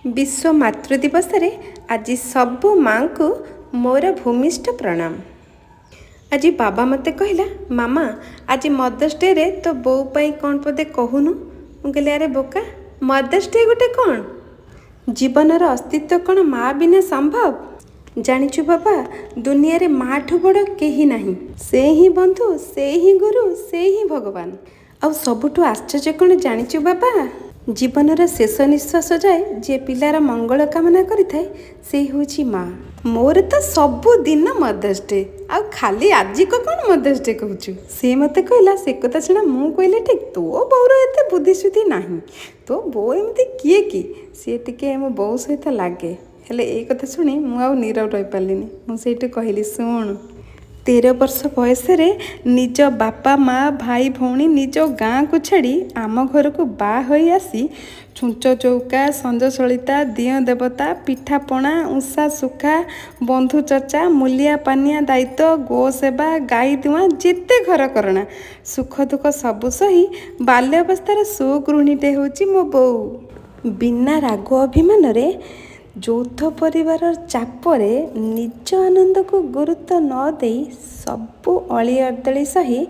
ବିଶ୍ୱ ମାତୃ ଦିବସରେ ଆଜି ସବୁ ମାଆଙ୍କୁ ମୋର ଭୂମିଷ୍ଠ ପ୍ରଣାମ। ଆଜି ବାବା ମୋତେ କହିଲା, ମାମା ଆଜି ମଦର୍ସ ଡେରେ ତୋ ବୋଉ ପାଇଁ କ'ଣ ପଦେ କହୁନୁ। ମୁଁ କହିଲି, ଆରେ ବୋକା, ମଦର୍ସ ଡେ ଗୋଟେ କ'ଣ? ଜୀବନର ଅସ୍ତିତ୍ୱ କ'ଣ ମା ବିନା ସମ୍ଭବ? ଜାଣିଛୁ ବାବା, ଦୁନିଆରେ ମାଠୁ ବଡ଼ କେହି ନାହିଁ। ସେ ହିଁ ବନ୍ଧୁ, ସେ ହିଁ ଗୁରୁ, ସେ ହିଁ ଭଗବାନ। ଆଉ ସବୁଠୁ ଆଶ୍ଚର୍ଯ୍ୟ କ'ଣ ଜାଣିଛୁ ବାବା? ଜୀବନର ଶେଷ ନିଶ୍ୱାସ ଯାଏ ଯିଏ ପିଲାର ମଙ୍ଗଳ କାମନା କରିଥାଏ, ସେ ହେଉଛି ମା। ମୋର ତ ସବୁଦିନ ମଦର୍ସ ଡେ, ଆଉ ଖାଲି ଆଜିକ କ'ଣ ମଦର୍ସ ଡେ କହୁଛୁ? ସେ ମୋତେ କହିଲା, ସେ କଥା ସିନା ମୁଁ କହିଲେ ଠିକ୍, ତୋ ବୋଉର ଏତେ ବୁଦ୍ଧି ସୁଦ୍ଧି ନାହିଁ, ତୋ ବୋଉ ଏମିତି କିଏ କି? ସିଏ ଟିକେ ମୋ ବୋଉ ସହିତ ଲାଗେ। ହେଲେ ଏଇ କଥା ଶୁଣି ମୁଁ ଆଉ ନୀରବ ରହିପାରିଲିନି। ମୁଁ ସେଇଠୁ କହିଲି, ଶୁଣ, 13 ବର୍ଷ ବୟସରେ ନିଜ ବାପା ମା, ଭାଇ ଭଉଣୀ, ନିଜ ଗାଁକୁ ଛାଡ଼ି ଆମ ଘରକୁ ବାହା ହୋଇ ଆସି ଛୁଞ୍ଚ ଚଉକା, ସଞ୍ଜ ସଳିତା, ଦିଅଁ ଦେବତା, ପିଠାପଣା, ଉଷା ସୁଖା, ବନ୍ଧୁ ଚର୍ଚ୍ଚା, ମୂଲିଆ ପାନିଆ ଦାୟିତ୍ୱ, ଗୋ ସେବା, ଗାଈ ଦୁଆଁ, ଯେତେ ଘର କରଣା, ସୁଖ ଦୁଃଖ ସବୁ ସହି ବାଲ୍ୟାବସ୍ଥାର ସୁଗୃହିଣୀଟେ ହେଉଛି ମୋ ବୋଉ। ବିନା ରାଗ ଅଭିମାନରେ, ଯୌଥ ପରିବାରର ଚାପରେ ନିଜ ଆନନ୍ଦକୁ ଗୁରୁତ୍ୱ ନ ଦେଇ ସବୁ ଅଳି ଅର୍ଦ୍ଦଳି ସହି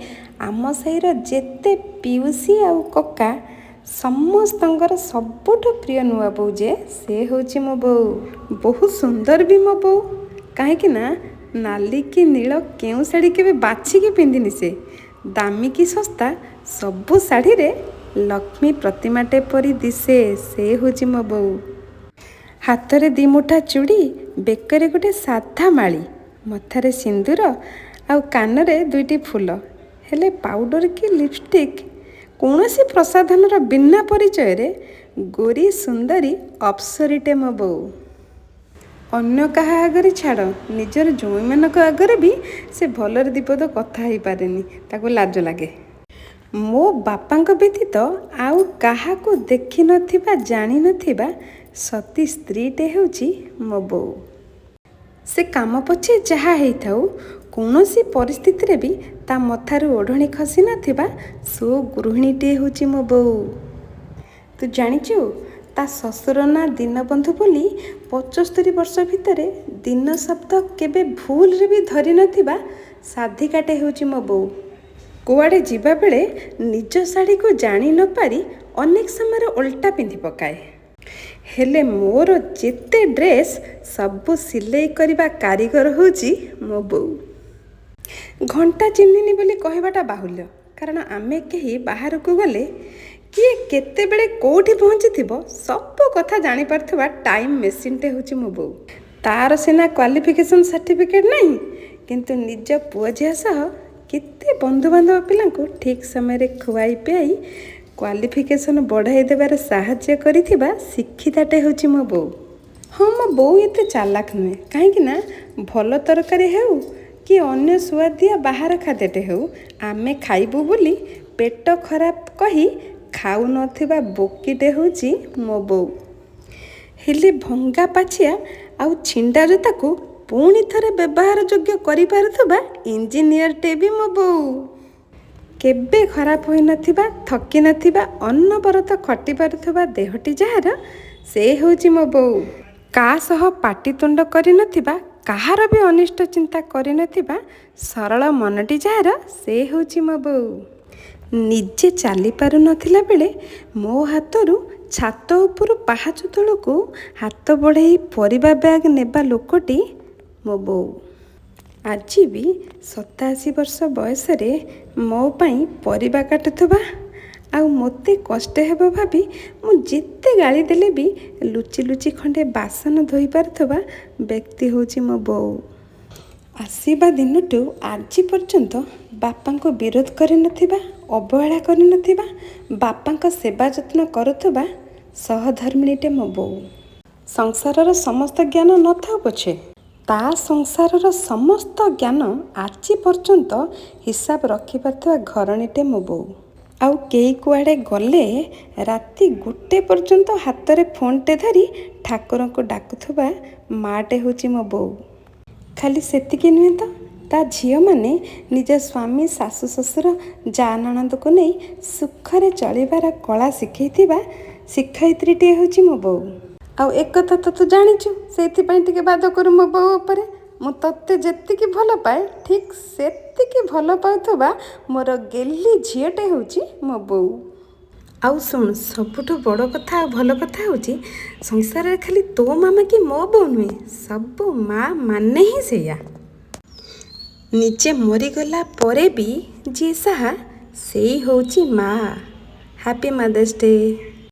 ଆମ ସାହିର ଯେତେ ପିଉସୀ ଆଉ କକା ସମସ୍ତଙ୍କର ସବୁଠୁ ପ୍ରିୟ ନୂଆ ବୋଉ ଯେ, ସେ ହେଉଛି ମୋ ବୋଉ। ବହୁତ ସୁନ୍ଦର ବି ମୋ ବୋଉ, କାହିଁକି ନା ନାଲି କି ନୀଳ କେଉଁ ଶାଢ଼ୀ କେବେ ବାଛିକି ପିନ୍ଧିନି ସେ। ଦାମୀ କି ଶସ୍ତା ସବୁ ଶାଢ଼ୀରେ ଲକ୍ଷ୍ମୀ ପ୍ରତିମାଟେ ପରି ଦିଶେ, ସେ ହେଉଛି ମୋ ବୋଉ। ହାତରେ 2 ମୁଠା ଚୁଡ଼ି, ବେକରେ ଗୋଟେ ସାଧା ମାଳି, ମଥାରେ ସିନ୍ଦୁର ଆଉ କାନରେ 2ଟି ଫୁଲ। ହେଲେ ପାଉଡ଼ର କି ଲିପଷ୍ଟିକ୍ କୌଣସି ପ୍ରସାଧନର ବିନା ପରିଚୟରେ ଗୋରୀ ସୁନ୍ଦରୀ ଅପ୍ସରୀଟେ ମୋ ବୋଉ। ଅନ୍ୟ କାହା ଆଗରେ ଛାଡ଼, ନିଜର ଜୋଇଁମାନଙ୍କ ଆଗରେ ବି ସେ ଭଲରେ 2 ପଦ କଥା ହେଇପାରେନି, ତାକୁ ଲାଜ ଲାଗେ। ମୋ ବାପାଙ୍କ ବ୍ୟତୀତ ଆଉ କାହାକୁ ଦେଖିନଥିବା ଜାଣିନଥିବା ସତୀ ସ୍ତ୍ରୀଟେ ହେଉଛି ମୋ ବୋଉ। ସେ କାମ ପଛେ ଯାହା ହେଇଥାଉ, କୌଣସି ପରିସ୍ଥିତିରେ ବି ତା ମଥାରୁ ଓଢ଼ଣୀ ଖସି ନଥିବା ସୁଗୃହିଣୀଟିଏ ହେଉଛି ମୋ ବୋଉ। ତୁ ଜାଣିଛୁ, ତା ଶ୍ୱଶୁର ନାଁ ଦୀନବନ୍ଧୁ ବୋଲି 75 ବର୍ଷ ଭିତରେ ଦିନ ଶବ୍ଦ କେବେ ଭୁଲରେ ବି ଧରିନଥିବା ସାଧିକାଟେ ହେଉଛି ମୋ ବୋଉ। କୁଆଡ଼େ ଯିବାବେଳେ ନିଜ ଶାଢ଼ୀକୁ ଜାଣି ନପାରି ଅନେକ ସମୟରେ ଓଲଟା ପିନ୍ଧି ପକାଏ। ହେଲେ ମୋର ଯେତେ ଡ୍ରେସ୍ ସବୁ ସିଲେଇ କରିବା କାରିଗର ହେଉଛି ମୋ ବୋଉ। ଘଣ୍ଟା ଚିହ୍ନିନି ବୋଲି କହିବାଟା ବାହୁଲ୍ୟ, କାରଣ ଆମେ କେହି ବାହାରକୁ ଗଲେ କିଏ କେତେବେଳେ କେଉଁଠି ପହଞ୍ଚିଥିବ ସବୁ କଥା ଜାଣିପାରୁଥିବା ଟାଇମ୍ ମେସିନ୍ଟେ ହେଉଛି ମୋ ବୋଉ। ତାର ସିନା କ୍ୱାଲିଫିକେସନ୍ ସାର୍ଟିଫିକେଟ୍ ନାହିଁ, କିନ୍ତୁ ନିଜ ପୁଅ ଝିଅ ସହ କେତେ ବନ୍ଧୁବାନ୍ଧବ ପିଲାଙ୍କୁ ଠିକ୍ ସମୟରେ ଖୁଆଇ ପିଆଇ କ୍ୱାଲିଫିକେସନ୍ ବଢ଼ାଇ ଦେବାରେ ସାହାଯ୍ୟ କରିଥିବା ଶିକ୍ଷିତାଟେ ହେଉଛି ମୋ ବୋଉ। ହଁ, ମୋ ବୋଉ ଏତେ ଚାଲାକ ନୁହେଁ, କାହିଁକି ନା ଭଲ ତରକାରୀ ହେଉ କି ଅନ୍ୟ ସୁଆଦିଆ ବାହାର ଖାଦ୍ୟଟେ ହେଉ, ଆମେ ଖାଇବୁ ବୋଲି ପେଟ ଖରାପ କହି ଖାଉନଥିବା ବୋକିଟେ ହେଉଛି ମୋ ବୋଉ। ହେଲେ ଭଙ୍ଗା ପାଛିଆ ଆଉ ଛିଣ୍ଡା ଜୋତାକୁ ପୁଣି ଥରେ ବ୍ୟବହାର ଯୋଗ୍ୟ କରିପାରୁଥିବା ଇଞ୍ଜିନିୟରଟେ ବି ମୋ ବୋଉ। କେବେ ଖରାପ ହୋଇନଥିବା, ଥକି ନଥିବା, ଅନବରତ ଖଟି ପାରୁଥିବା ଦେହଟି ଯାହାର, ସେ ହେଉଛି ମୋ ବୋଉ। କାହା ସହ ପାଟିତୁଣ୍ଡ କରିନଥିବା, କାହାର ବି ଅନିଷ୍ଟ ଚିନ୍ତା କରିନଥିବା ସରଳ ମନଟି ଯାହାର, ସେ ହେଉଛି ମୋ ବୋଉ। ନିଜେ ଚାଲିପାରୁନଥିଲା ବେଳେ ମୋ ହାତରୁ ଛାତ ଉପରୁ ପାହାଚ ତଳକୁ ହାତ ବଢ଼େଇ ପରିବା ବ୍ୟାଗ୍ ନେବା ଲୋକଟି ମୋ ବୋଉ। ଆଜି ବି 87 ବର୍ଷ ବୟସରେ ମୋ ପାଇଁ ପରିବା କାଟୁଥିବା ଆଉ ମୋତେ କଷ୍ଟ ହେବ ଭାବି ମୁଁ ଯେତେ ଗାଳି ଦେଲେ ବି ଲୁଚି ଲୁଚି ଖଣ୍ଡେ ବାସନ ଧୋଇପାରୁଥିବା ବ୍ୟକ୍ତି ହେଉଛି ମୋ ବୋଉ। ଆସିବା ଦିନଠୁ ଆଜି ପର୍ଯ୍ୟନ୍ତ ବାପାଙ୍କୁ ବିରୋଧ କରିନଥିବା, ଅବହେଳା କରିନଥିବା, ବାପାଙ୍କ ସେବା ଯତ୍ନ କରୁଥିବା ସହଧର୍ମିଣୀଟେ ମୋ ବୋଉ। ସଂସାରର ସମସ୍ତ ଜ୍ଞାନ ନଥାଉ ପଛେ, ତା ସଂସାରର ସମସ୍ତ ଜ୍ଞାନ ଆଜି ପର୍ଯ୍ୟନ୍ତ ହିସାବ ରଖିପାରୁଥିବା ଘରଣୀଟେ ମୋ ବୋଉ। ଆଉ କେହି କୁଆଡ଼େ ଗଲେ ରାତି 1 ପର୍ଯ୍ୟନ୍ତ ହାତରେ ଫୋନ୍ଟେ ଧରି ଠାକୁରଙ୍କୁ ଡାକୁଥିବା ମାଆଟେ ହେଉଛି ମୋ ବୋଉ। ଖାଲି ସେତିକି ନୁହେଁ ତ, ତା ଝିଅମାନେ ନିଜ ସ୍ୱାମୀ, ଶାଶୁ ଶ୍ୱଶୁର, ଯା ନଣନ୍ଦକୁ ନେଇ ସୁଖରେ ଚଳିବାର କଳା ଶିଖେଇଥିବା ଶିକ୍ଷୟିତ୍ରୀଟିଏ ହେଉଛି ମୋ ବୋଉ। ଆଉ ଏକଥା ତ ତୁ ଜାଣିଛୁ, ସେଇଥିପାଇଁ ଟିକେ ବାଦ କରୁ ମୋ ବୋଉ ଉପରେ। ମୁଁ ତୋତେ ଯେତିକି ଭଲ ପାଏ, ଠିକ୍ ସେତିକି ଭଲ ପାଉଥିବା ମୋର ଗେହ୍ଲି ଝିଅଟେ ହେଉଛି ମୋ ବୋଉ। ଆଉ ଶୁଣ, ସବୁଠୁ ବଡ଼ କଥା ଆଉ ଭଲ କଥା ହେଉଛି, ସଂସାରରେ ଖାଲି ତୋ ମାମା କି ମୋ ବୋଉ ନୁହେଁ, ସବୁ ମା ମାନେ ହିଁ ସେଇଆ। ନିଜେ ମରିଗଲା ପରେ ବି ଯିଏ ସାହା, ସେଇ ହେଉଛି ମା। Happy mother's day.